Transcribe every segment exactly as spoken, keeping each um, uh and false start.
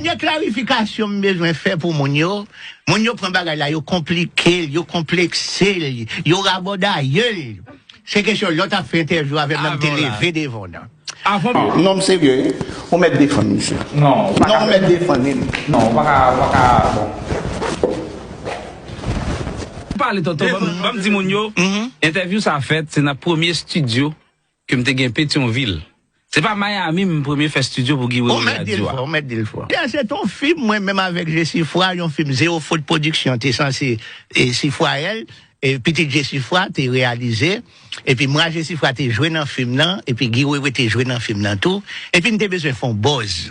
Kèk klarifikasyon m bezwen fè pou moun yo. Moun yo pran bagay la, yo konplike l, yo konplekse l, yo rabòdaye l. Se kesyon lè w t ap fè entèvyou avè m nan, m te leve devan w nan. Non, m serye, wi. Ou mèt defann misye. Non, ou pa ka. Non, ou mèt defann li. Non, ou pa ka, ou pa ka, bon. Pale, tonton, ban m, ban m di moun yo, entèvyou sa fèt, se nan premye estidyo ke m te gen Petyonvil. Se pa Miami m premye fè estidyo pou Guy Wewe radyo a. Ou mèt di l fò, ou mèt di l fò. Se te yon fim, mwen menm avèk Jesifra, yon fim Zero Faute Production te sanse, e, Sifwaèl, e, pitit Jesifra te reyalize. Epi mwen ak Jesifra te jwe nan fim nan, epi Guy Wewe te jwe nan fim nan tou. Epi n te bezwen fè yon buzz.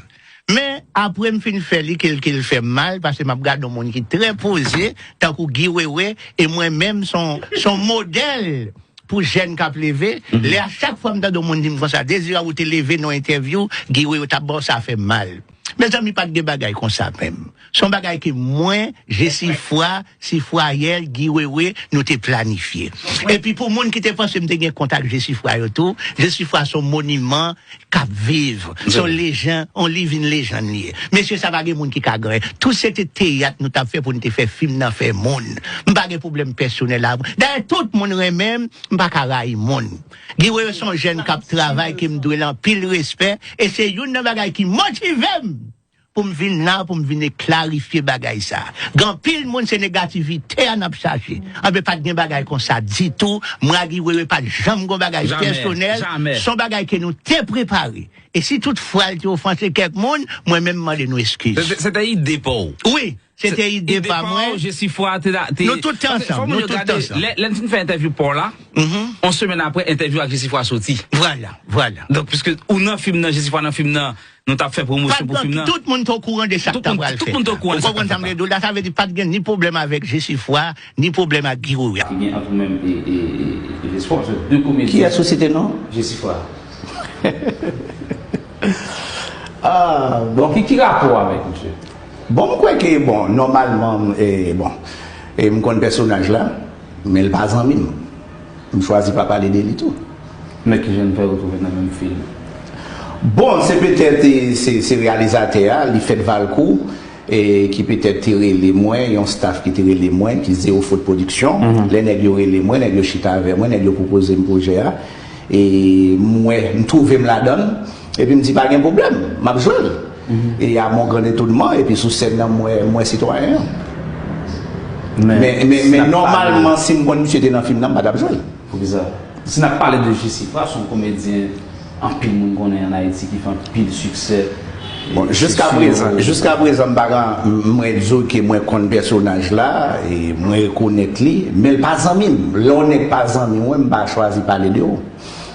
Men, apre m fin fè li, ke l, ke l fè m mal, paske m ap gade yon moun ki trè poze, tankou Guy Wewe, e mwen menm, se yon, se yon modèl pou jèn k ap leve. Lè a, chak fwa m tande yon moun di m konsa, Dezirab, ou te leve nan yon entèvyou, Guy Wewe t ap ba w, sa fè m mal. Mezanmi, pa t gen bagay konsa menm. Se yon bagay ke mwen, Jesifra, Sifwaèl, Guy Wewe, nou te planifye. Epi pou moun ki te panse m te gen kont ak Jesifra yo tou, Jesifra se yon moniman k ap viv. Se yon lejann, yon living legend li ye. Mesye, sa pa gen moun ki ka genyen. Tout se te teyat nou t ap fè pou n te fè fim nan fè moun. M pa gen pwoblèm pèsonèl avè l. Dayè, tout moun renmen m, m pa ka rayi moun. Guy Wewe se yon jèn k ap travay, ke m dwe l anpil respè, e se youn nan bagay ki motive m pou m vin la, pou m vin klarifye bagay sa. Gen anpil moun, se negativite a n ap chache. Anben, pa t gen bagay konsa ditou. Mwen ak Guy Wewe pa t janm gen bagay pèsonèl. Se yon bagay ke nou te prepare. E si tout fwa l te ofanse kèk moun, mwen menm mande nou eskiz. Se te, se te ide pa w. Wi, se te ide pa mwen. Jesifra te la, te... Nou tout te ansanm, nou tout te ansanm. Lè, lè n fin fè entèvyou pa w la, yon semèn apre, entèvyou ak Jesifra soti. Vwala, vwala. Donk, piske ou nan fim nan, Jesifra nan fim nan, nou t ap fè pwomosyon pou fim nan. Tout moun te okouran de sa k ta pral fèt la. Tout moun te okouran de sa k ta pral fèt la. Ou konprann sa m vle di w la? Sa vle di pa t gen ni pwoblèm avèk Jesifra, ni pwoblèm ak Guy Wewe. Ki gen ant ou menm e, e, e, e Jesifra, se de komedyen. Kiyès ou site non? Jesifra. Ah, bon. Ki, ki rapò w avèk misye? Bon, m kwè ke, bon, nòmalman, e, bon, e, m konn pèsonaj la, men l pa zanmi m. M chwazi pa pale de li tou. Men kijan n fè retwouve nan menm fil? Bon, se petèt, e, se, se reyalizatè a, li fèt Valcourt, e, ki petèt te rele mwen, yon staff ki te rele mwen, ki Zero Faute Production. Lè nèg yo rele mwen, nèg yo chita avè mwen, nèg yo pwopoze m pwojè a. E m wè, m twouve m ladan l, epi m di pa gen pwoblèm, m ap jwe l. E à mon grand étonnement, epi sou sèn nan, m wè, m wè sitwayen an. Men, men, men nòmalman, si m konn misye te nan fim nan, m pa t ap jwe l. Poukisa? Si n ap pale de Jesifra, se yon komedyen anpil moun konnen ann Ayiti ki fè anpil siksè. Bon, jiska prezan, jiska prezan, m pa ka, m, mwen di w ke mwen konn pèsonaj la, e mwen rekonèt li, men l pa zanmi m. Lè yon nèg pa zanmi mwen, m pa chwazi pale de ou.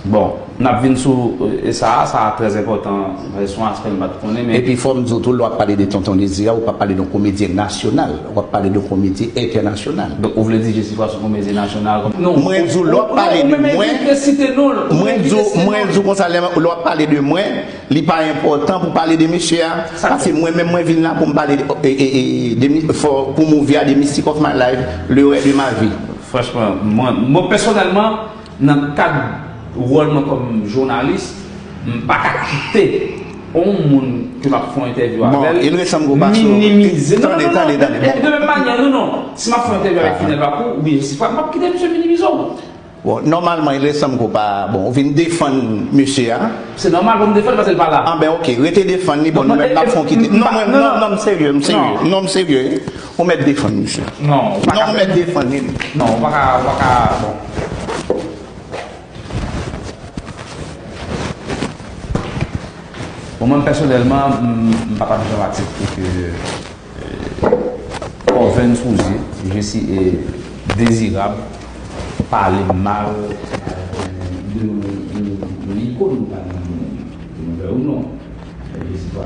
Bon, n ap vin sou, e, sa a, sa a trè enpòtan, se yon aspè m pa t konnen, men... Epi fò m di w tou, lè w ap pale de Tonton Dezi a, ou p ap pale de yon komedyen nasyonal, w ap pale de yon komedyen entènasyonal. Donk, ou vle di Jesifra se yon komedyen nasyonal? Non, mwen di w, lè w ap pale de mwen, mwen di w, mwen di w konsa, lè, lè w ap pale de mwen, li pa enpòtan pou pale de mesye a, paske mwen menm, mwen vin la pou m pale de, e, e, e, de mi-, fò, pou movie a, de Mystic of My Life, le rêve de ma vie. Franchman, mwen, mwen pèsonèlman, nan kad wòl mwen kòm jounalis, m pa ka kite yon moun ke m ap fè yon entèvyou avè l minimize. Non, non, non, non. De menm manyè, non, non. Si m ap fè yon entèvyou avèk Fidel Vacourt, oubyen Jesifra, m p ap kite misye minimize w. Bon, nòmalman, il ressemble que pa, bon, ou vin defann mesye a. Se nòmal pou m defann paske l pa la. Anben, oke, rete defann li, bon, nou menm n ap fè yon kite. Non, mwen, non, non, m serye, m serye. Non, m serye. Ou mèt defann misye. Non, ou pa ka. Non, ou mèt defann li. Non, ou pa ka, ou pa ka, bon. Bon, mwen pèsonèlman, m, m pa t ap janm aksepte ke, e, Orvens Rouzier, Jesi, e, Dezirab, pale mal, e, de yon, yon, yon ikòn, pa gen yon, yon, yon, non. Jesi pa